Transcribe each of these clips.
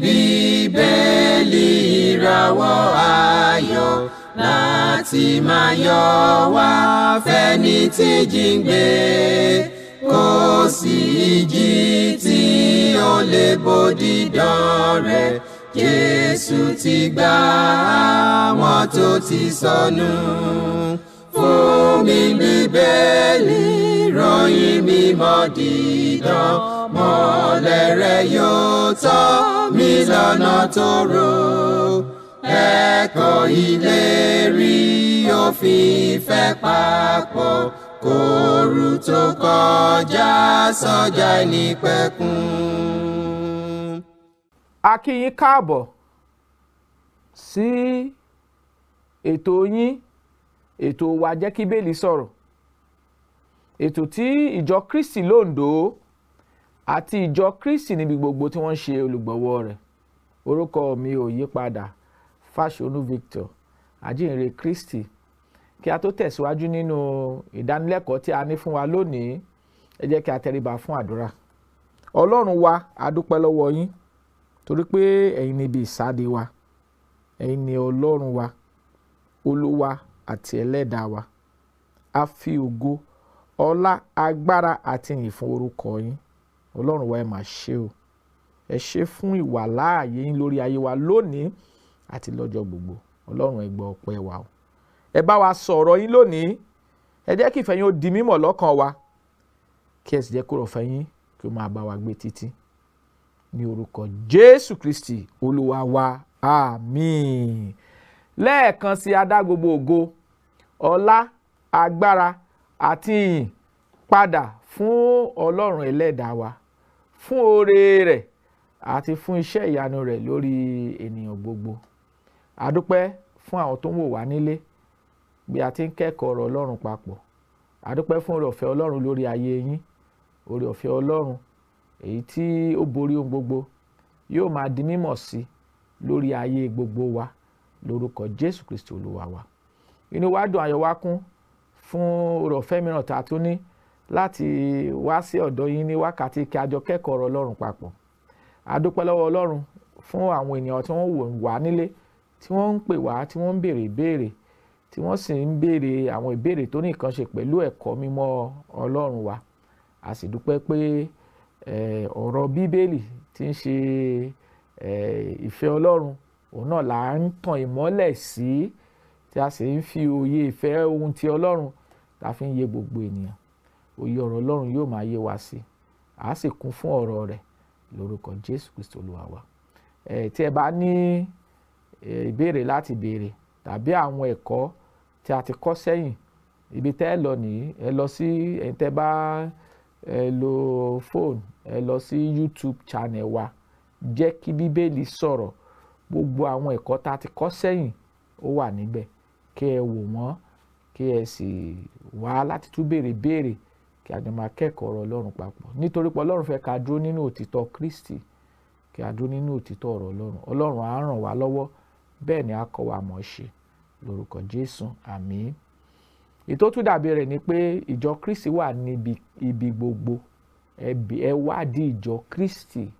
Bíbélì ìràwọ̀ ayọ̀ láti máa yọ wá fẹ́ni tí jíǹgbé, kò sí ìjì tí ó lè bòdì dán rẹ̀. Jésù ti gbà àwọn tó ti sọnù. Fún mi Bíbélì ròyìn mímọ́ dídán, mọ́lẹ̀ rẹ̀ yóò tọ́ mi lọ́nà tó rò. Ẹ̀kọ́ ìlérí òfin ìfẹ́ papọ̀, kóoru tó kọjá sọ́jà ìnípẹ̀kun. A kí yín káàbọ̀ sí ètò yín, ètò wa Jẹ́ Kí Bíbélì Sọ̀rọ̀, ètò tí ìjọ Kristi l'Óǹdó àti ìjọ Kristi níbi gbogbo tí wọ́n ń ṣe olùgbọ̀wọ́ rẹ̀. Orúkọ mi ò yí padà, Fáṣọnú Victor, àjíǹre Kristi. Kí a tó tẹ̀síwájú nínú ìdánilẹ́kọ̀ọ́ tí a ní fún wa lónìí, ẹ jẹ́ kí a tẹríba fún àdúrà. Ọlọ́run wa, a dúpẹ́ lọ́wọ́ yín torí pé ẹ̀yin ni ibi ìsádi wa, ẹ̀yin ni Ọlọ́run wa, Olúwa àti Ẹlẹ́dàá wa. A fi ògo, ọlá, agbára àti ìyìn fún orúkọ yín. Ọlọ́run wa, ẹ máa ṣe o. Ẹ ṣé fún ìwàláàyè yín lórí ayé wa lónìí àti lọ́jọ́ gbogbo. Ọlọ́run, ẹ gbọ́ ọpẹ́ wa o. Ẹ bá wa sọ̀rọ̀ yín lónìí. Ẹ jẹ́ kí ìfẹ́ yín ó di mímọ̀ lọ́kàn wa, kí ẹ sì jẹ́ kó ọ̀fẹ́ yín kí ó máa bá wa gbé títí. Ní orúkọ Jésù Kristi Olúwa wa, àmín. Lẹ́ẹ̀kan sí, a dá gbogbo ògo, ọlá, agbára àti ìyìn padà fún Ọlọ́run Ẹlẹ́dàá wa, fún oore rẹ̀ àti fún iṣẹ́ ìyanu rẹ̀ lórí ènìyàn gbogbo. A dúpẹ́ fún àwọn tó ń wò wá nílé bí a ti ń kẹ́kọ̀ọ́ ọ̀rọ̀ Ọlọ́run papọ̀. A dúpẹ́ fún oore ọ̀fẹ́ Ọlọ́run lórí ayé yín. Oore ọ̀fẹ́ Ọlọ́run èyí tí ó borí ohun gbogbo yóò máa di mímọ̀ sí lórí ayé gbogbo wa lórúkọ Jésù Kristi Olúwa wa. Inú wa dùn, ayọ̀ wa kún fún oore ọ̀fẹ́ mìíràn tá a tún ní láti wá sí ọ̀dọ̀ yín ní wákàtí kí a jọ kẹ́kọ̀ọ́ ọ̀rọ̀ Ọlọ́run papọ̀. A dúpẹ́ lọ́wọ́ Ọlọ́run fún àwọn ènìyàn tí wọ́n wò wá nílé, tí wọ́n ń pè wá, tí wọ́n ń béèrè ìbéèrè, tí wọ́n sì ń béèrè àwọn ìbéèrè tó ní nǹkan ṣe pẹ̀lú ẹ̀kọ́ mímọ́ Ọlọ́run wa. A sì dúpẹ́ pé ọ̀rọ̀ Bíbélì tí ń ṣe ìfẹ́ Ọlọ́run, òun náà là ń tan ìmọ́lẹ̀ sí, tí a sì ń fi òye ìfẹ́ ohun ti Ọlọ́run tá a fi ń yé gbogbo ènìyàn. Òye ọ̀rọ̀ Ọlọ́run yóò máa yé wa sí, a sì kún fún ọ̀rọ̀ rẹ̀ lórúkọ Jésù Kristi Olúwa wa. Tí ẹ bá ní ìbéèrè láti béèrè tàbí àwọn ẹ̀kọ́ tí a ti kọ́ sẹ́yìn, ibi tẹ́ ẹ lọ nìyí. Ẹ lọ sí, ẹ̀yin tẹ́ bá ẹ lo fóònù, ẹ lọ sí YouTube channel wa, Jẹ́ Kí Bíbélì Sọ̀rọ̀. Gbogbo àwọn ẹ̀kọ́ tá a ti kọ́ sẹ́yìn ó wà níbẹ̀, kí ẹ wò wọ́n, kí ẹ sì wá láti tún béèrè béèrè, kí a jọ máa kẹ́kọ̀ọ́ ọ̀rọ̀ Ọlọ́run papọ̀. Nítorí pé Ọlọ́run fẹ́ ká dúró nínú òtítọ́ Kristi, kí a dúró nínú òtítọ́ ọ̀rọ̀ Ọlọ́run. Ọlọ́run á ràn wá lọ́wọ́, bẹ́ẹ̀ ni á kọ́ wa mọ̀ ṣe lórúkọ Jésù, àmín. Ètò tún dàbí rẹ̀ ni pé ìjọ Kristi wà níbi ibi gbogbo. Ẹ wádìí ìjọ Kristi,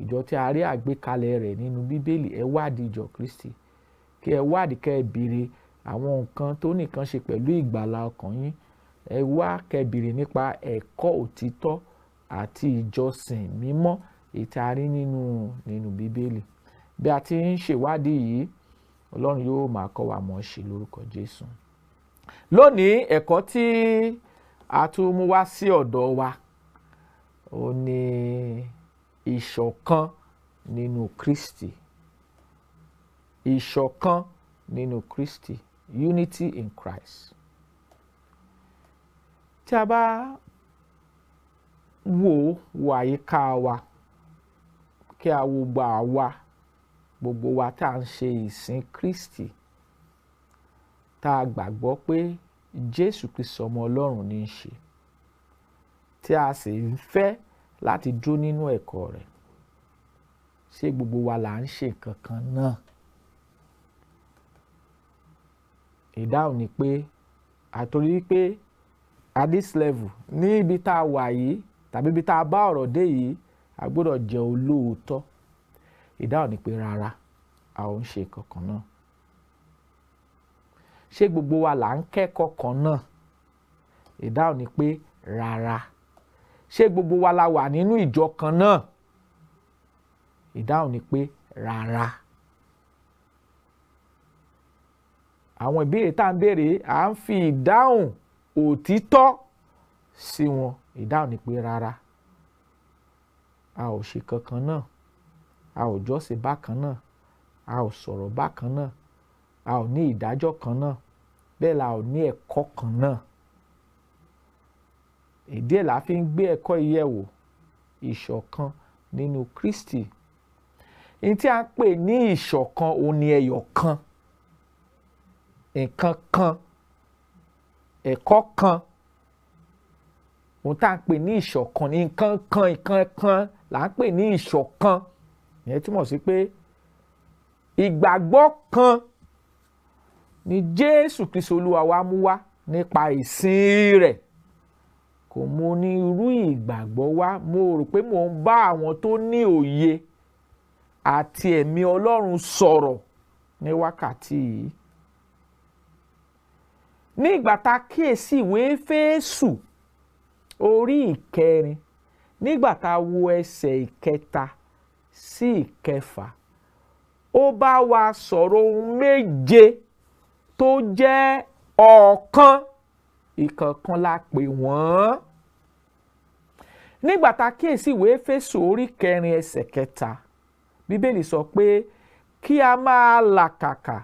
ìjọ tí a rí àgbékalẹ̀ rẹ̀ nínú Bíbélì. Ẹ wádìí ìjọ Kristi, kí ẹ wádìí, kẹ́ ẹ béèrè àwọn nǹkan tó nìkan ṣe pẹ̀lú ìgbàlà ọkàn yín. Ẹ wá kẹ́ ẹ béèrè nípa ẹ̀kọ́ òtítọ́ àti ìjọsìn mímọ́ èyí tí a rí nínú Bíbélì. Bí a ti ń ṣèwádìí yìí, Ọlọ́run yóò máa kọ́ wa mọ̀ ṣe lórúkọ Jésù. Lónìí, ẹ̀kọ́ tí a tún mú wá sí ọ̀dọ̀ wa ó ní ìṣọ̀kan nínú Kristi. Ìṣọ̀kan nínú Kristi, unity in Christ. Tí a bá wò wo àyíká wa, kí a wo gbà wa gbogbo wa tá à ń ṣe ìsìn Kristi, tá a gbàgbọ́ pé Jésù Kristi ọmọ Ọlọ́run ní í ṣe, tí a sì ń fẹ́ láti dúró nínú ẹ̀kọ́ rẹ̀, ṣé gbogbo wa là ń ṣe nǹkan kan náà? Ìdáhùn ni pé àtorí pé at this level, ní ibi tá a wà yìí tàbí ibi tá a bá ọ̀rọ̀ dé yìí, a gbọ́dọ̀ jẹ́ olóòótọ́. Ìdáhùn ni pé rárá, a ò ń ṣe kankan náà. Ṣé gbogbo wa là ń kẹ́kọ̀ọ́ kan náà? Ìdáhùn ni pé rárá. Ṣé gbogbo wa la wà nínú ìjọ kan náà? Ìdáhùn ni pé rárá. Àwọn ìbéèrè tá à ń béèrè, à ń fi ìdáhùn òtítọ́ sí wọn. Ìdáhùn ni pé rárá, a ò ṣe kankan náà, a ò jọ́sìn bákan náà, a ò sọ̀rọ̀ bákan náà, a ò ní ìdájọ́ kan náà, bẹ́ẹ̀ la ò ní ẹ̀kọ́ kan náà. Ìdí ẹ̀ la fi ń gbé ẹ̀kọ́ ìyẹ̀wò ìṣọ̀kan nínú Kristi. Ní tí a ń pè ní ìṣọ̀kan, òun ni ẹyọ kan, nǹkan kan, ẹ̀kọ́ kan. Ohun tá à ń pè ní ìṣọ̀kan ní nǹkan kan, nǹkan kan là ń pè ní ìṣọ̀kan. Ìyẹn túmọ̀ sí pé ìgbàgbọ́ kan ni Jésù Kristi Olúwa wa mú wá nípa ìsìn rẹ̀. Kò mú ní irú ìgbàgbọ́ wá. Mo rò pé mò ń bá àwọn tó ní òye àti ẹ̀mí Ọlọ́run sọ̀rọ̀ ní wákàtí yìí. Ní ìgbà tá a kíyèsí ìwé Éfésù orí ìkẹrin, nígbà tá a wo ẹsẹ̀ ìkẹta sí ìkẹfà, ó bá wa sọ̀rọ̀ ohun méje tó jẹ́ ọ̀kan, ìkọ̀ọ̀kan la pè wọ́n. Nígbà tá a kíyèsí ìwé Éfésù orí kẹrin ẹsẹ̀ kẹta, Bíbélì sọ pé kí a máa làkàkà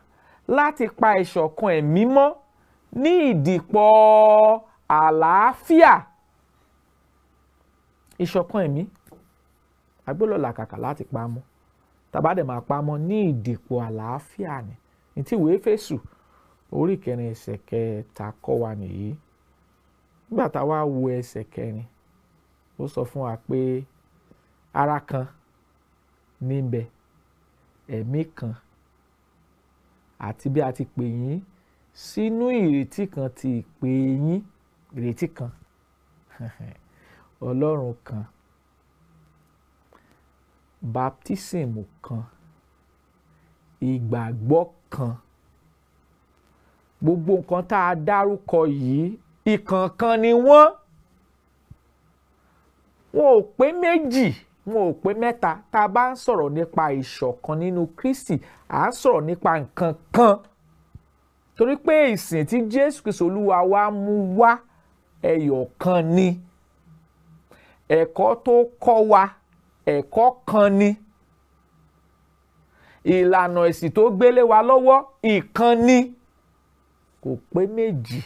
láti pa ìṣọ̀kan ẹ̀mí mọ́ ní ìdìpọ̀ àlàáfíà. Ìṣọ̀kan ẹ̀mí, a gbọ́dọ̀ làkàkà láti pa mọ́, tá bá dẹ̀ máa pa mọ́ ní ìdìpọ̀ àlàáfíà ni. Ní tí ìwé Éfésù orí kẹrin ẹsẹ̀ kẹta kọ́ wa nìyí. Nígbà tá a wá wo ẹsẹ̀ kẹrin, ó sọ fún wa pé ara kan níbẹ̀, ẹ̀mí kan, àti bí a ti pè yín sínú ìrètí kan ti ìpè yín, ìrètí kan, Ọlọ́run kan, baptísìmù kan, ìgbàgbọ́ kan. Gbogbo nǹkan tá a dárúkọ yìí, ìkọ̀ọ̀kan ni wọ́n. Wọn ò pé méjì, wọn ò pé mẹ́ta. Tá a bá ń sọ̀rọ̀ nípa ìṣọ̀kan nínú Kristi, à ń sọ̀rọ̀ nípa nǹkan kan. Torí pé ìsìn tí Jésù Kristi Olúwa wa mú wá ẹyọ kan ni. Ẹ̀kọ́ tó kọ́ wa, ẹ̀kọ́ kan ni. Ìlànà ẹ̀sìn tó gbélé wa lọ́wọ́, ìkan ni. Kò pé méjì,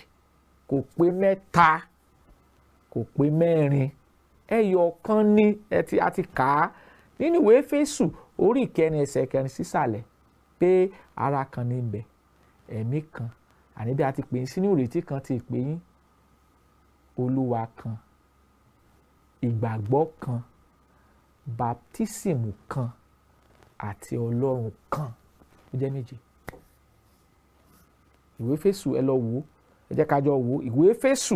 kò pé mẹ́ta, kò pé mẹ́rin. Ẹyọ kan ni. A ti kà á nínú ìwé Éfésù orí ìkẹrin ẹsẹ̀ kẹrin sísàlẹ̀ pé ara kan ní bẹ, ẹ̀mí kan, àní bí a ti pè yín sínú ìrètí kan ti ìpè yín, Olúwa kan, ìgbàgbọ́ kan, baptísìmù kan, àti Ọlọ́run kan. Ó jẹ́ méje. Ìwé Éfésù, ẹ lọ wò ó, ẹ jẹ́ ká jọ wò ó. Ìwé Éfésù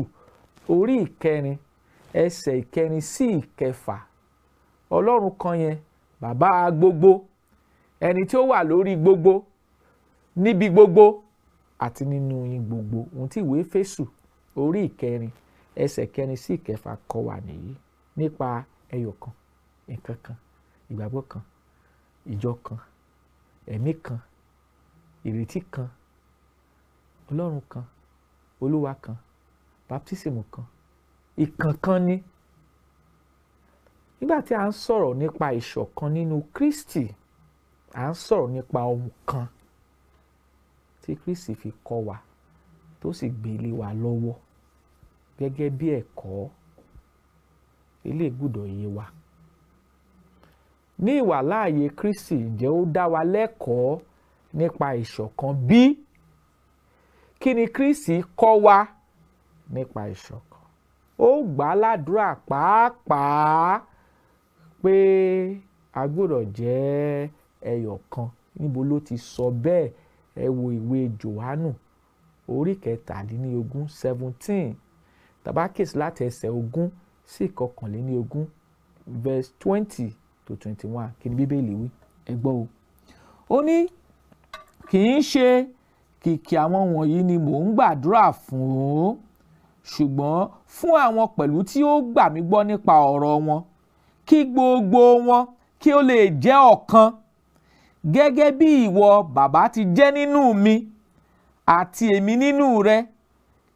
orí ìkẹrin ẹsẹ̀ ìkẹrin sí ìkẹfà. Ọlọ́run kan yẹn, bàbá gbogbo, ẹni tí ó wà lórí gbogbo, níbi gbogbo àti nínú yín gbogbo. Ohun tí ìwé Éfésù orí ìkẹrin ẹsẹ̀ kẹrin sí ìkẹfà kọ́ wa nìyí nípa ẹyọ kan, nǹkan kan, ìgbàgbọ́ kan, ìjọ kan, ẹ̀mí kan, ìrètí kan, Ọlọ́run kan, Olúwa kan, baptísìmù kan, ìkànkan ni. Nígbà tí a ń sọ̀rọ̀ nípa ìṣọ̀kan nínú Kristi, à ń sọ̀rọ̀ nípa ohun kan tí Kristi fi kọ́ wa tó sì gbé lé wa lọ́wọ́ gẹ́gẹ́ bí ẹ̀kọ́. Eléyìí gbọ́dọ̀ yé wa. Ní ìwàláàyè Kristi, ǹjẹ́ ó dá wa lẹ́kọ̀ọ́ nípa ìṣọ̀kan bí? Kí ni Kristi kọ́ wa nípa ìṣọ̀kan? Ó gbà á ládùúrà pàápàá pé a gbọ́dọ̀ jẹ́ ẹyọ kan. Níbo ló ti sọ bẹ́ẹ̀? Ẹ wo ìwé Jòhánù orí 17, 17. Tàbá kíyèsí láti ẹsẹ̀ 20 sí 21, verse 20 to 21. Kí ni Bíbélì wí? Ẹ gbọ́ o. Ó ní kì í ṣe kìkì àwọn wọ̀nyí ni mò ń gbàdúrà fún, ṣùgbọ́n fún àwọn pẹ̀lú tí ó gbà mí gbọ́ nípa ọ̀rọ̀ wọn, kí gbogbo wọn kí ó lè jẹ́ ọ̀kan, gẹ́gẹ́ bí ìwọ bàbá ti jẹ́ nínú mi àti èmi nínú rẹ,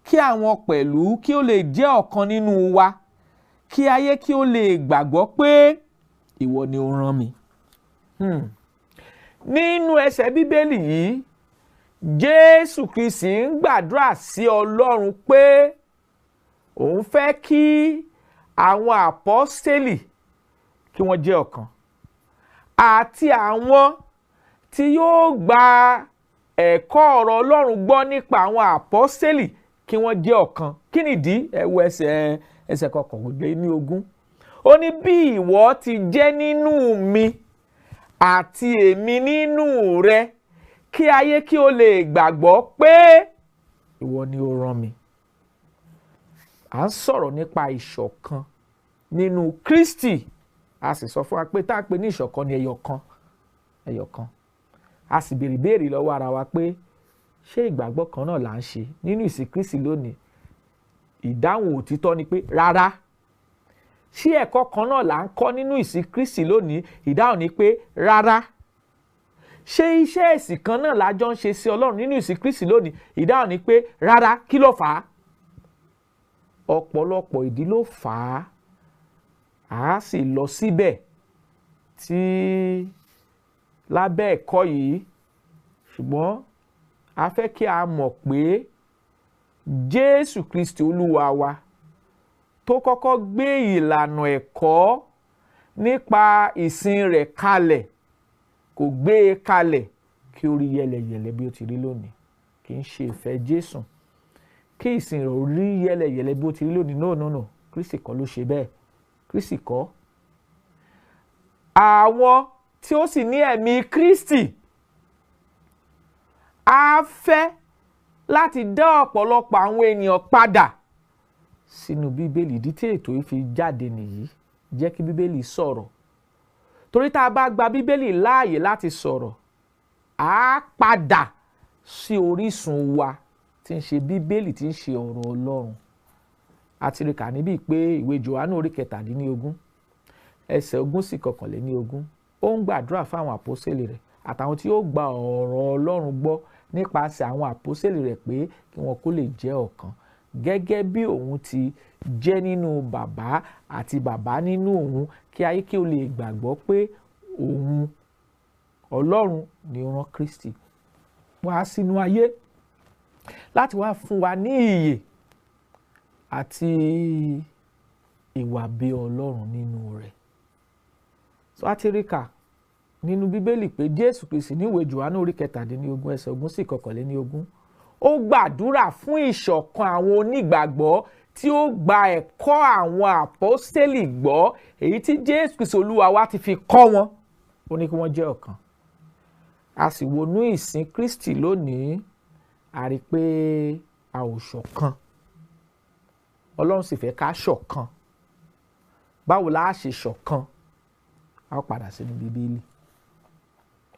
kí àwọn pẹ̀lú kí ó lè jẹ́ ọ̀kan nínú wa, kí ayé kí ó lè gbàgbọ́ pé ìwọ ni ó rán mi. Nínú ẹsẹ̀ Bíbélì yìí, Jésù Kristi ń gbàdúrà sí Ọlọ́run pé òun fẹ́ kí àwọn àpọ́stélì kí wọ́n jẹ́ ọ̀kan, àti àwọn tí yóò gba ẹ̀kọ́ ọ̀rọ̀ Ọlọ́run gbọ́ nípa àwọn àpọ́stélì kí wọ́n jẹ́ ọ̀kan. Kí nìdí? Ẹ wo ẹsẹ̀ 21. Ó ní bí ìwọ ti jẹ́ nínú mi àti èmi nínú rẹ, kí ayé kí ó lè gbàgbọ́ pé ìwọ ni ó rán mi. À ń sọ̀rọ̀ nípa ìṣọ̀kan nínú Kristi. A sì sọ fún wa pé tá a pè ní ìṣọ̀kan ni ẹyọ kan, ẹyọ kan. A sì béèrè béèrè lọ́wọ́ ara wa pé ṣé ìgbàgbọ́ kan náà là ń ṣe nínú ìsìn Kristi lónìí? Ìdáhùn òtítọ́ ni pé rárá. Ṣé ẹ̀kọ́ kan náà là ń kọ́ nínú ìsìn Kristi lónìí? Ìdáhùn ni pé rárá. Ṣé iṣẹ́ ẹ̀sìn kan náà la jọ ń ṣe sí Ọlọ́run nínú ìsìn Kristi lónìí? Ìdáhùn ni pé rárá. Kí ló fà á? Ọ̀pọ̀lọpọ̀ ìdí ló fà á. A sì lọ síbẹ̀ tí lábẹ́ ẹ̀kọ́ yìí, ṣùgbọ́n a fẹ́ kí a mọ̀ pé Jésù Kristi Olúwa wa tó kọ́kọ́ gbé ìlànà ẹ̀kọ́ nípa ìsìn rẹ̀ kalẹ̀, kò gbé e kalẹ̀ kí ó rí yẹlẹyẹ̀lẹ bí ó ti rí lónìí. Kì í ṣe ìfẹ́ Jésù kí ìsìn rẹ̀ ó rí yẹlẹyẹ̀lẹ bí ó ti rí lónìí. No, no, no. Kristi kọ́ ló ṣe bẹ́ẹ̀. Kristi kọ́. Àwọn tí ó sì ní ẹ̀mí Kristi á fẹ́ láti dá ọ̀pọ̀lọpọ̀ àwọn ènìyàn padà sínú Bíbélì. Ìdí tí ètò yìí fi jáde nìyí, jẹ́ kí Bíbélì sọ̀rọ̀. Torí tá a bá gba Bíbélì láàyè láti sọ̀rọ̀, á padà sí orísun wa tí ń ṣe Bíbélì, tí ń ṣe ọ̀rọ̀ Ọlọ́run. A ti rí kà níbí pé ìwé Jòhánù orí 17 ẹsẹ̀ 20 sí 21, ó ń gbàdúrà fáwọn àpọ́sítélì rẹ̀ àtàwọn tí ó gba ọ̀rọ̀ Ọlọ́run gbọ́ nípasẹ̀ àwọn àpọ́sítélì rẹ̀ pé kí wọn kó lè jẹ́ ọ̀kan, gẹ́gẹ́ bí òun ti jẹ́ nínú bàbá àti bàbá nínú òun, kí ayé kí ó lè gbàgbọ́ pé òun Ọlọ́run ni ó rán Kristi wá sínú ayé láti wá fún wa ní ìyè àti ìwà bí Ọlọ́run nínú rẹ̀. So a ti rí kà nínú Bíbélì pé Jésù Kristi ní ìwé Jòhánù orí 17 ẹsẹ̀ 20 sí 21, ó gbàdúrà fún ìṣọ̀kan àwọn onígbàgbọ́ tí ó gba ẹ̀kọ́ àwọn àpọ́stélì gbọ́, èyí tí Jésù Kristi Olúwa wa ti fi kọ́ wọn. Ó ní kí wọ́n jẹ́ ọ̀kan. A sì wọnú ìsìn Kristi lónìí, a rí pé a ò ṣọ̀kan. Ọlọ́run sì fẹ́ ká ṣọ̀kan. Báwo la ṣe ṣọ̀kan? A ó padà sínú Bíbélì.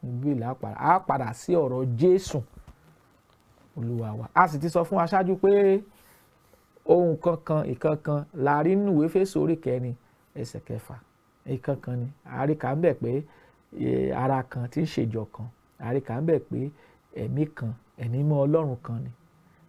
Bíbélì á padà sí ọ̀rọ̀ Jésù Olúwa wa. A sì ti sọ fún wa ṣáájú pé ohun kankan ìkankan la rí nínú ìwé Éfésù orí 4 ẹsẹ̀ 6. Ìkankan ni a rí kà ń bẹ̀ pé ara kan tí ń ṣèjọ kan. A rí kà ń bẹ̀ pé ẹ̀mí kan, ẹ̀mí mọ́ Ọlọ́run kan ni.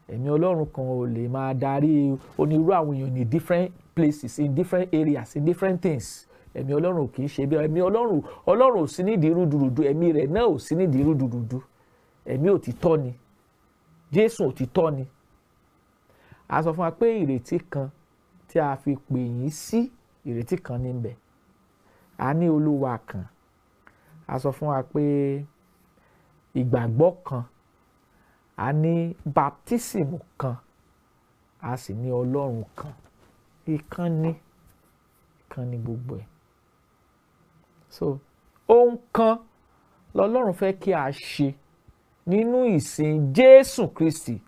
Ẹ̀mí Ọlọ́run kan ò lè máa darí onírú àwọn èèyàn ní different places, in different areas, in different things. Ẹ̀mí Ọlọ́run kì í ṣe bí ẹ̀mí Ọlọ́run. Ọlọ́run ò sí nídìí rúdurùdu, ẹ̀mí rẹ̀ náà ò sí nídìí rúdurùdu. Ẹ̀mí òtítọ́ ni. Jésù òtítọ́ ni. A sọ fún wa pé ìrètí kan tí a fi pè yín sí, ìrètí kan ní bẹ̀. A ní Olúwa kan. A sọ fún wa pé ìgbàgbọ́ kan, a ní baptísìmù kan, a sì ní Ọlọ́run kan. Ìkan ní, ìkan ní gbogbo ẹ̀. So ohun kan lọ́lọ́run fẹ́ kí a ṣe nínú ìsìn Jésù Kristi.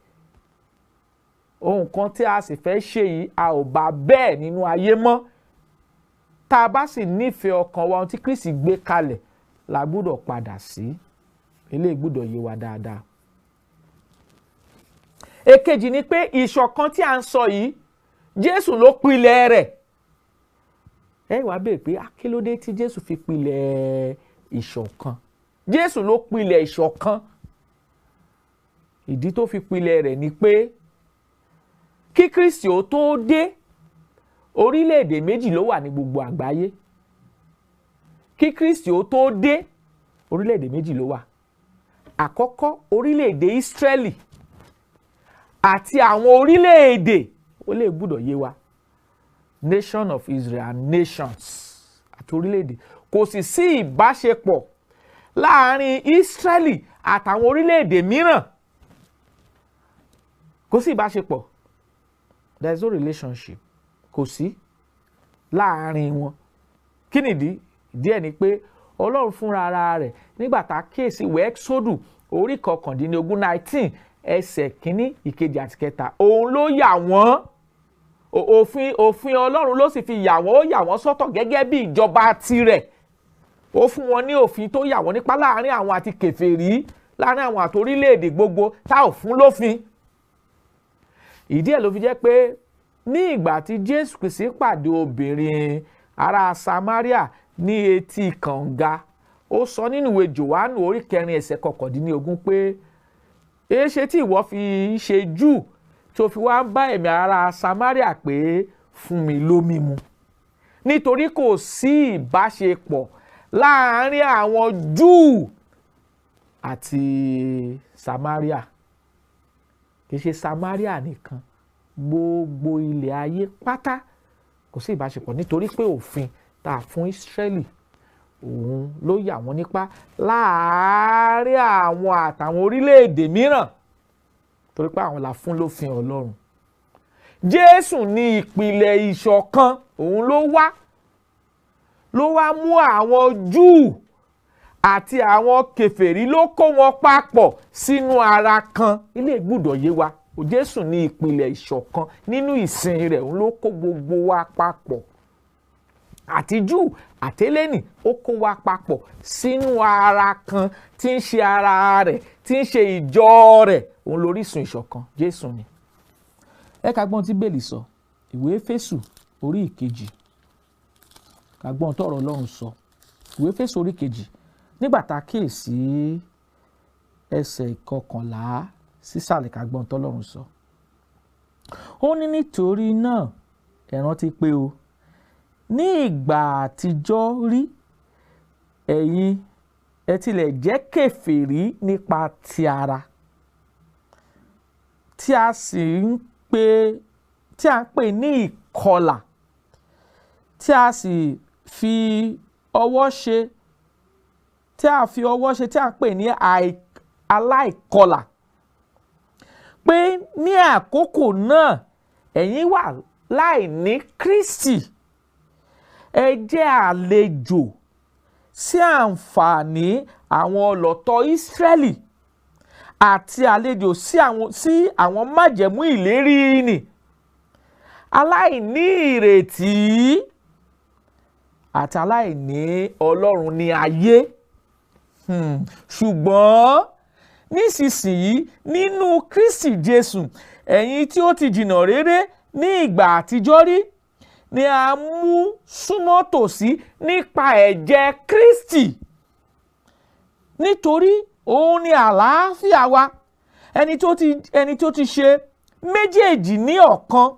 Ohun kan tí a sì fẹ́ ṣe yìí, a ò bá bẹ́ẹ̀ nínú ayé mọ́. Tá a bá sì nífẹ̀ẹ́ ọkàn wa, ohun tí Kristi gbé kalẹ̀, la gbúdọ̀ padà sí. Eléyìí gbúdọ̀ yé wa dáadáa. Èkejì ni pé ìṣọ̀kan tí a ń sọ yìí, Jésù ló pilẹ̀ rẹ̀. Ẹ wàá béèrè pé kí ló dé tí Jésù fi pilẹ̀ ìṣọ̀kan? Jésù ló pilẹ̀ ìṣọ̀kan. Ìdí tó fi pilẹ̀ rẹ̀ ni pé kí Kristi ó tó dé, orílẹ̀-èdè méjì ló wà ní gbogbo àgbáyé. Kí Kristi ó tó dé, orílẹ̀-èdè méjì ló wà. Àkọ́kọ́, orílẹ̀-èdè Ísírẹ́lì àti àwọn orílẹ̀-èdè, ó lè gbúdọ̀ yé wa, Nation of Israel and nations, àti orílẹ̀-èdè. Kò sì sí ìbáṣepọ̀ láàárín Ísírẹ́lì àtàwọn orílẹ̀-èdè mìíràn. Kò sí ìbáṣepọ̀. There is no relationship. Kò sí láàárín wọn. Kí nìdí? Díẹ̀ ni pé Ọlọ́run fúnra ara rẹ̀ nígbà tá a kíyèsí ìwé Ẹ́kísódù orí 19 19 ẹsẹ̀ 1, 2 àti 3, òun ló yà wọ́n. Òfin Ọlọ́run ló sì fi yà wọ́n. Ó yà wọ́n sọ́tọ̀ gẹ́gẹ́ bí ìjọba tirẹ̀. Ó fún wọn ní òfin tó yà wọ́n nípa láàárín àwọn àti kèfèrí, láàárín àwọn àti orílẹ̀-èdè gbogbo tá ò fún lófin. Ìdí ẹ̀ ló fi jẹ́ pé ní ìgbà tí Jésù Kristi pàdé obìnrin ará Samaria ní etí kànga, ó sọ nínú ìwé Jòhánù orí 4 ẹsẹ̀ 19 pé èéṣe tí ìwọ fi ṣe Júù tó fi wá ń bá ẹ̀mí ará Samaria pé fún mi lómi mu? Nítorí kò sí ìbáṣepọ̀ láàárín àwọn Júù àti Samaria. Kì í ṣe Samaria nìkan, gbogbo ilẹ̀ ayé pátá kò sí ìbáṣepọ̀, nítorí pé òfin tá a fún Ísírẹ́lì òun ló yà wọ́n nípa láàárín àwọn àtàwọn orílẹ̀-èdè mìíràn, torí pé àwọn là fún lófin Ọlọ́run. Jésù ní ìpìlẹ̀ ìṣọ̀kan, òun ló wá mú àwọn Júù àti àwọn kèfèrí, ló kó wọn papọ̀ sínú ara kan. Ilé gbúdọ̀ yé wa. Jésù ní ìpìlẹ̀ ìṣọ̀kan nínú ìsìn rẹ̀, òun ló kó gbogbo wa papọ̀. Àti Júù àtẹlẹ́nì, ó kó wa papọ̀ sínú ara kan tí ń ṣe ara rẹ̀, tí ń ṣe ìjọ rẹ̀. Òun lórísun ìṣọ̀kan, Jésù ni. Ẹ ká gbọ́n tí Bẹ́ẹ̀lì sọ, ìwé Éfésù orí 2. Ká gbọ́n tọ̀rọ̀ Ọlọ́run sọ. Ìwé Éfésù orí 2. Nígbà tá a kíyèsí ẹsẹ̀ 11 sísàlẹ̀, ká gbọ́n tọ́lọ́run sọ. Ó ní nítorí náà ẹ rántí pé o ní ìgbà àtijọ́ rí, ẹ̀yin ẹ tilẹ̀ jẹ́ kèfèrí nípa ti ara, tí a sì ń pè, tí a ń pè ní ìkọlà, tí a sì fi ọwọ́ ṣe, tí a fi ọwọ́ ṣe, tí a ń pè ní aláìkọlà, pé ní àkókò náà ẹ̀yin wà láì ní Kristi, ẹ jẹ́ àlejò sí àǹfààní àwọn ọlọ́tọ̀ Ísírẹ́lì àti àlejò sí àwọn májẹ̀mú ìlérí nì, aláìní ìrètí àti aláìní Ọlọ́run ní ayé. Ṣùgbọ́n nísinsìnyí nínú Kristi Jésù, ẹ̀yin tí ó ti jìnnà réré ní ìgbà àtijọ́ rí ni a mú súnmọ́ tòsí nípa ẹ̀jẹ̀ Kristi, nítorí òun ni àlàáfíà wa, ẹni tó ti ṣe méjèèjì ní ọ̀kan,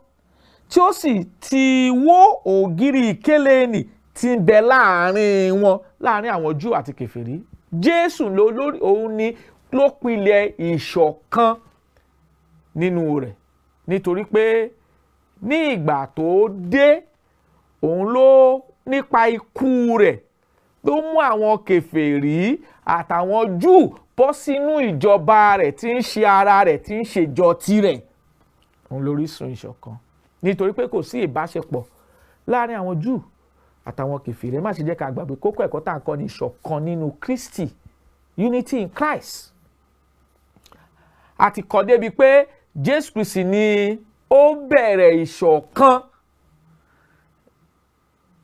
tí ó sì ti wó ògiri ìkélé nì tí ń bẹ láàrin wọn, láàrin àwọn Júù àti kèfèrí. Jésù lórí òun ni ló pilẹ̀ ìṣọ̀kan nínú rẹ̀, nítorí pé ní ìgbà tó dé, òun ló nípa ikú rẹ̀ ló mú àwọn kèfèrí àtàwọn Júù bọ́ sínú ìjọba rẹ̀ tí ń ṣe ara rẹ̀, tí ń ṣèjọ tirẹ̀. Òun lórísun ìṣọ̀kan, nítorí pé kò sí ìbáṣepọ̀ láàrin àwọn Júù àtàwọn kèfèrí. Má ṣe jẹ́ ká gbàgbé kókó ẹ̀kọ́ tá à ń kọ́ ní ìṣọ̀kan nínú Kristi, unity in Christ. A ti kọ́ débi pé Jésù Kristi ni ó bẹ̀rẹ̀ ìṣọ̀kan,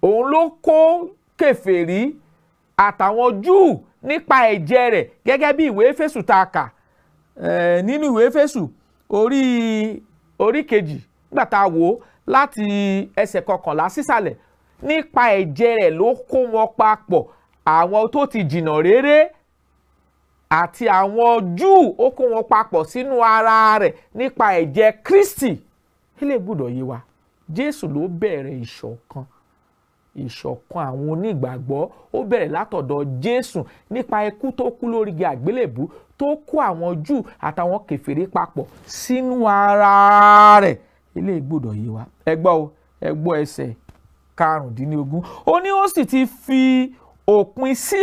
òun ló kó kèfèrí àtàwọn Júù nípa ẹ̀jẹ̀ rẹ̀, gẹ́gẹ́ bí ìwé Éfésù tá a kà nínú ìwé Éfésù orí kejì nígbà tá a wò ó láti ẹsẹ̀ 11 sísàlẹ̀, nípa ẹ̀jẹ̀ rẹ̀ ló kó wọn papọ̀, àwọn tó ti jìnnà réré àti àwọn Júù, ó kó wọn papọ̀ sínú ara rẹ̀ nípa ẹ̀jẹ̀ Kristi. Ilé gbọ́dọ̀ yé wa, Jésù ló bẹ̀rẹ̀ ìṣọ̀kan. Ìṣọ̀kan àwọn onígbàgbọ́ ó bẹ̀rẹ̀ látọ̀dọ̀ Jésù nípa ikú tó kú lórí igi àgbélébú, tó kó àwọn Júù àtàwọn kèfèrí papọ̀ sínú ara rẹ̀. Ilé gbọ́dọ̀ yé wa. Ẹ gbọ́ o, ẹ gbọ́ ẹsẹ̀ 15. Ó ní ó sì ti fi òpin sí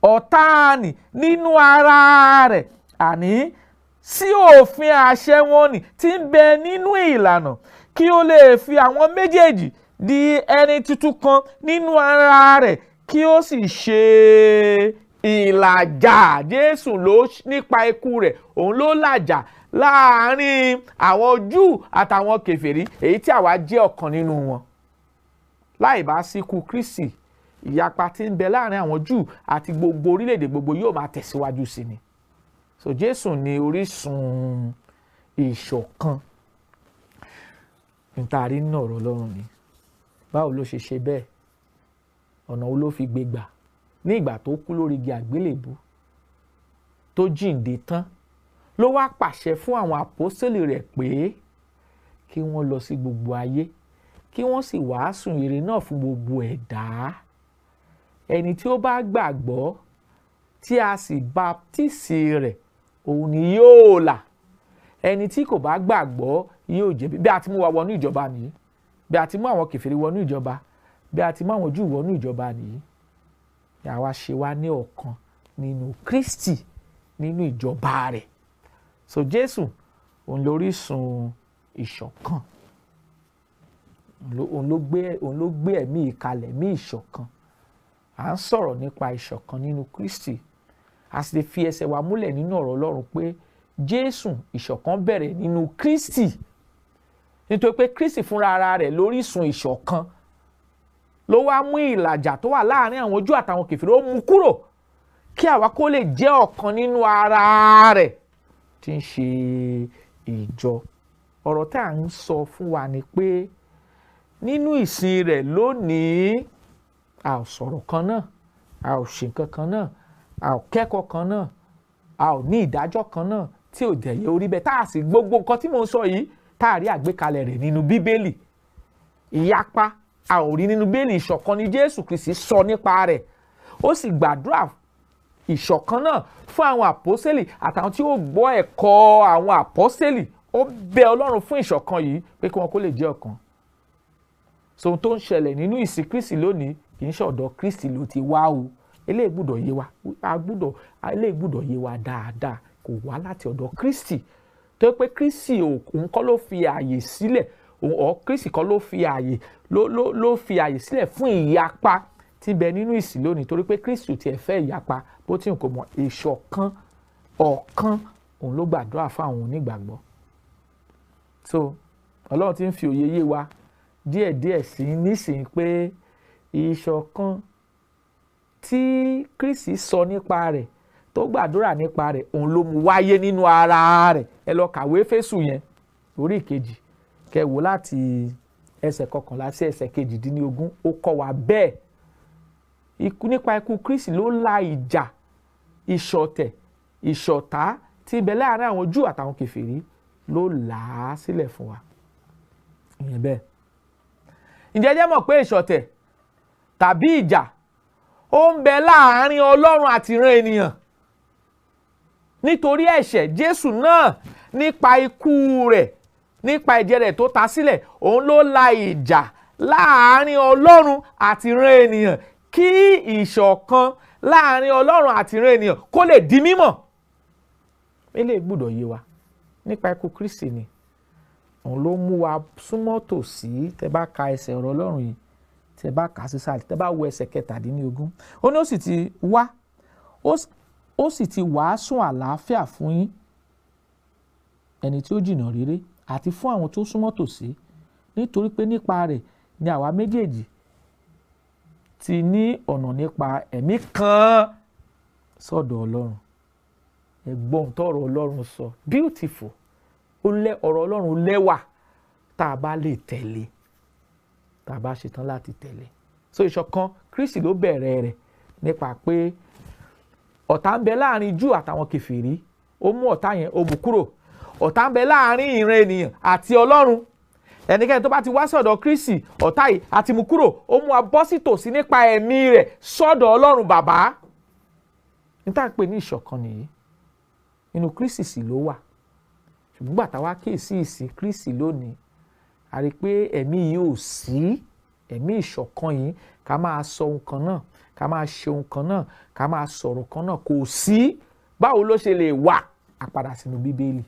ọ̀tá nì nínú ara rẹ̀, àní sí òfin àṣẹ wọn nì tí ń bẹ nínú ìlànà, kí ó lè fi àwọn méjèèjì di ẹni tuntun kan nínú ara rẹ̀, kí ó sì ṣe ìlàjà. Jésù ló nípa ikú rẹ̀, òun ló làjà láàárín àwọn Júù àtàwọn kèfèrí, èyí tí àwa jẹ́ ọ̀kan nínú wọn. Láì bá sí ikú Kristi, ìyapa tí ń bẹ láàárín àwọn Júù àti gbogbo orílẹ̀-èdè gbogbo yóò máa tẹ̀síwájú sí ni. So Jésù ni orísun ìṣọ̀kan. Níta rí nínú ọ̀rọ̀ Ọlọ́run ni. Báwo ló ṣe ṣe bẹ́ẹ̀? Ọ̀nà wo ló fi gbé gbà? Ní ìgbà tó kú lórí igi àgbélébú, tó jíǹde tán, ló wá pàṣẹ fún àwọn àpọ́sítélì rẹ̀ pé kí wọ́n lọ sí gbogbo ayé, kí wọ́n sì wàásù ìrere náà fún gbogbo ẹ̀dá. Ẹni tí ó bá gbàgbọ́ tí a sì baptisi rẹ̀, òun ni yóò là. Ẹni tí kò bá gbàgbọ́ yóò jẹ̀bi. Bí a ti mú wa wọnú ìjọba nìyí, bí a ti mú àwọn kèfèrí wọnú ìjọba, bí a ti mú àwọn Júù wọnú ìjọba nìyí, àwa ṣe wá ní ọ̀kan nínú Kristi, nínú ìjọba rẹ̀. So Jésù òun lórísun ìṣọ̀kan. Òun ló gbé ẹ̀mí ìkalẹ̀, ẹ̀mí ìṣọ̀kan. À ń sọ̀rọ̀ nípa ìṣọ̀kan nínú Kristi. A sì lè fi ẹsẹ̀ wa múlẹ̀ nínú ọ̀rọ̀ Ọlọ́run pé Jésù, ìṣọ̀kan bẹ̀rẹ̀ nínú Kristi. Nítorí pé Kristi fúnra ara rẹ̀ lórísun ìṣọ̀kan, ló wá mú ìlàjà tó wà láàárín àwọn Júù àtàwọn kèfèrí, ó mú kúrò kí àwa kó lè jẹ́ ọ̀kan nínú ara rẹ̀ tí ń ṣe ìjọ. Ọ̀rọ̀ tá à ń sọ fún wa ni pé nínú ìsìn rẹ̀ lónìí, a ò sọ̀rọ̀ kan náà, a ò ṣe nǹkan kan náà, a ò kẹ́kọ̀ọ́ kan náà, a ò ní ìdájọ́ kan náà tí ò dẹ̀ yẹ orí bẹ́ẹ̀. Tá a sì gbogbo nǹkan tí mò ń sọ yìí, tá a rí àgbékalẹ̀ rẹ̀ nínú Bíbélì. Ìyapa a ò rí nínú Bíbélì. Ìṣọ̀kan ni Jésù Kristi sọ nípa rẹ̀. Ó sì gbàdúrà ìṣọ̀kan náà fún àwọn àpọ́sítélì àtàwọn tí ó gbọ́ ẹ̀kọ́ àwọn àpọ́sítélì. Ó bẹ Ọlọ́run fún ìṣọ̀kan yìí pé kí wọn kó lè jẹ́ ọ̀kan. So ohun tó ń ṣẹlẹ̀ nínú ìsìn Kristi lónìí kì í ṣọ̀dọ̀ Kristi ló ti wá o. Eléyìí gbọ́dọ̀ yé wa, eléyìí gbọ́dọ̀ yé wa dáadáa. Kò wá láti ọ̀dọ̀ Kristi. Tó pé Kristi òun kọ́ ló fi ààyè sílẹ̀, Kristi kọ́ ló fi ààyè ló fi ààyè sílẹ̀ fún ìyapa tí ń bẹ nínú ìsìn lónìí, torí pé Kristi ò tiẹ̀ fẹ́ ìyapa bó tí n kò mọ̀. Ìṣọ̀kan ọ̀kan òun ló gbàdúrà fún àwọn onígbàgbọ́. So Ọlọ́run ti ń fi òye yé wa díẹ̀díẹ̀ sí nísìnyí pé ìṣọ̀kan tí Kristi sọ nípa rẹ̀, tó gbàdúrà nípa rẹ̀, òun ló mú wáyé nínú ara rẹ̀. Ẹ lọ kàwé Éfésù yẹn orí 2, kẹ́ wò láti ẹsẹ̀ 11 sí ẹsẹ̀ 18. Ó kọ́ wa bẹ́ẹ̀. Ikú nípa ikú Kristi ló la ìjà, ìṣọ̀tẹ̀, ìṣọ̀tá tí ń bẹ láàárín àwọn Júù àtàwọn kèfèrí, ló là á sílẹ̀ fún wa. Ìyẹn bẹ́ẹ̀. Ǹjẹ́ jẹ́ mọ̀ pé ìṣọ̀tẹ̀ tàbí ìjà ó ń bẹ láàárín Ọlọ́run àti ìran ènìyàn? Nítorí ẹ̀ṣẹ̀ Jésù náà, nípa ikú rẹ̀, nípa ẹ̀jẹ̀ rẹ̀ tó ta sílẹ̀, òun ló la ìjà láàárín Ọlọ́run àti ìran ènìyàn, kí ìṣọ̀kan láàárín Ọlọ́run àti ìran ènìyàn kó lè di mímọ̀. Eléyìí gbọ́dọ̀ yé wa. Nípa ikú Kristi ni òun ló mú wa súnmọ́ tòsí. Tẹ́ bá ka ẹsẹ̀ ọ̀rọ̀ Ọlọ́run yìí, tẹ́ bá kà á sísàlẹ̀, tẹ́ bá wo ẹsẹ̀ 17, ó ní ó sì ti wá, ó sì ti wàásù àlàáfíà fún yín, ẹni tí ó jìnnà réré, àti fún àwọn tó súnmọ́ tòsí, nítorí pé nípa rẹ̀ ni àwa méjèèjì ti ní ọ̀nà nípa ẹ̀mí kan sọ́dọ̀ Ọlọ́run. Ẹ̀gbọ́n tọ̀rọ̀ Ọlọ́run sọ, beautiful, ó lẹ́ ọ̀rọ̀ Ọlọ́run lẹ́wà tá a bá lè tẹ̀lé, tá a bá ṣetán láti tẹ̀lé. So ìṣọ̀kan Kristi ló bẹ̀rẹ̀ rẹ̀ nípa pé ọ̀tá ń bẹ láàrin Júù àtàwọn kèfèrí, ó mú ọ̀tá yẹn ó mú kúrò. Ọ̀tá ń bẹ láàrin ìran ènìyàn àti Ọlọ́run, ẹnikẹ́ni tó bá ti wá sọ̀dọ̀ Kristi ọ̀tá yìí àti mú kúrò, ó mú wa bọ́ sí tòsí nípa ẹ̀mí rẹ̀ sọ́dọ̀ Ọlọ́run bàbá. Ní tá à ń pè ní ìṣọ̀kan nìyí, inú Kristi sì ló wà. Ṣùgbọ́n gbà tá wá kíyèsí ìsìn Kristi lónìí, a rí i pé ẹ̀mí yìí ò sí, ẹ̀mí ìṣọ̀kan yìí, ká máa sọ ohun kan náà, ká máa ṣe ohun kan náà, ká máa sọ̀rọ̀ kan náà, kò sí. Báwo ló ṣe lè wà? A padà sínú Bíbélì,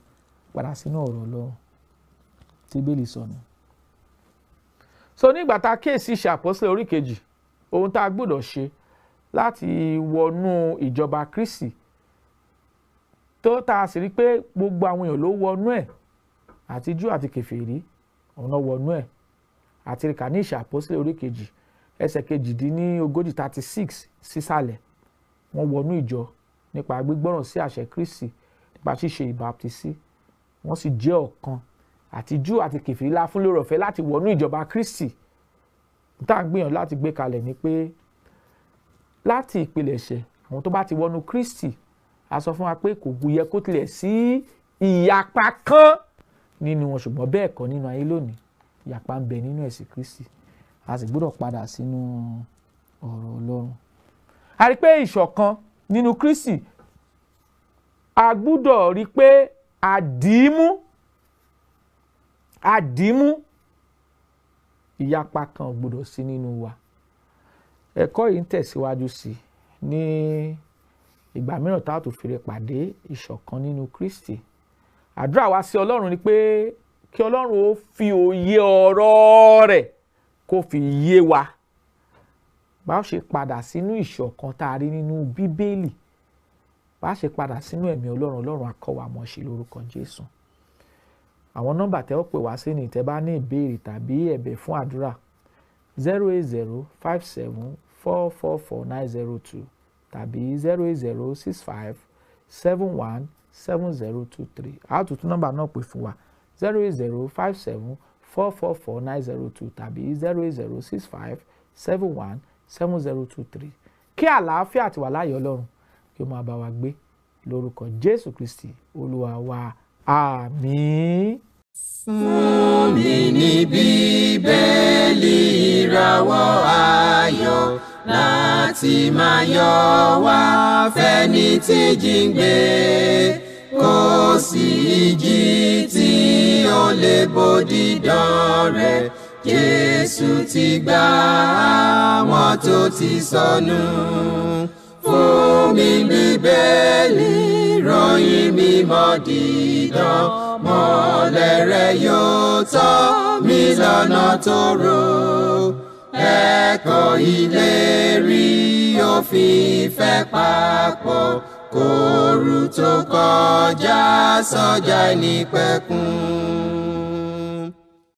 padà sínú ọ̀rọ̀ Ọlọ́run tí Bíbélì sọ nù. So nígbà tá a kíyèsí ìṣe àpọ́sítélì orí kejì, ohun tá a gbọ́dọ̀ ṣe láti wọnú ìjọba Kristi, tó tá a sì rí pé gbogbo àwọn èèyàn ló wọnú ẹ̀, àti Júù àti kèfèrí ọ̀nà wọnú ẹ̀, àti rí kà ní ìṣe àpọ́sítélì orí kejì ẹsẹ̀ 38 36 sísàlẹ̀, wọ́n wọnú ìjọ nípa gbígbọ́ràn sí àṣẹ Kristi, nípa ṣíṣe ìbáptísí, wọ́n sì jẹ́ ọ̀kan. Àti Júù àti kèfèrí la fún lóore ọ̀fẹ́ láti wọnú ìjọba Kristi. Tá à ń gbìyànjú láti gbé kalẹ̀ ni pé láti ìpilẹ̀ṣẹ̀ àwọn tó bá ti wọnú Kristi, a sọ fún wa pé kò yẹ kó tilẹ̀ sí ìyapa kan nínú wọn, ṣùgbọ́n bẹ́ẹ̀ kọ́ nínú ayé lónìí, ìyapa ń bẹ nínú ẹ̀sìn Kristi. A sì gbọ́dọ̀ padà sínú ọ̀rọ̀ Ọlọ́run. A rí pé ìṣọ̀kan nínú Kristi, a gbọ́dọ̀ rí pé àdìímú, ìyapa kan ò gbọ́dọ̀ sí nínú wa. Ẹ̀kọ́ yìí ń tẹ̀síwájú sí ní ìgbà mìíràn tá a tún fi rè pàdé ìṣọ̀kan nínú Kristi. Àdúrà wa sí Ọlọ́run ni pé kí Ọlọ́run ó fi òye ọ̀rọ̀ rẹ̀ kó fi yé wa. Bá a ṣe padà sínú ìṣọ̀kan tá a rí nínú Bíbélì, bá a ṣe padà sínú ẹ̀mí Ọlọ́run, Ọlọ́run á kọ́ wa mọ̀ ṣe lórúkọ Jésù. Àwọn nọ́mbà tẹ́ ó pè wá sí ní tẹ́ bá ní ìbéèrè tàbí ẹ̀bẹ̀ fún àdúrà, 080 57 444 902 tàbí 080 65 71 7023. A tún tún nọ́mbà náà pè fún wa, 080 57 444 902 tàbí 080 65 71 7023. Kí àlàáfíà àti wàláyé Ọlọ́run kí ó máa bá wa gbé lórúkọ Jésù Kristi Olúwa wa. Àmín. Fún mi ní Bíbélì ìràwọ̀ ayọ̀ láti máa yọ wá fẹ́ni tí jíǹgbé, kò sí ìjì tí ó lè bòdì dán rẹ̀, Jésù ti gbà àwọn tó ti sọnù. Fún mi Bíbélì ròyìn mímọ́ dídán, mọ́lẹ̀ rẹ̀ yóò tọ́ mi lọ́nà tó rò. Ẹ̀kọ́ ìlérí òfin ìfẹ́ papọ̀, kóoru tó kọjá sọ́jà ìnípẹ̀kun.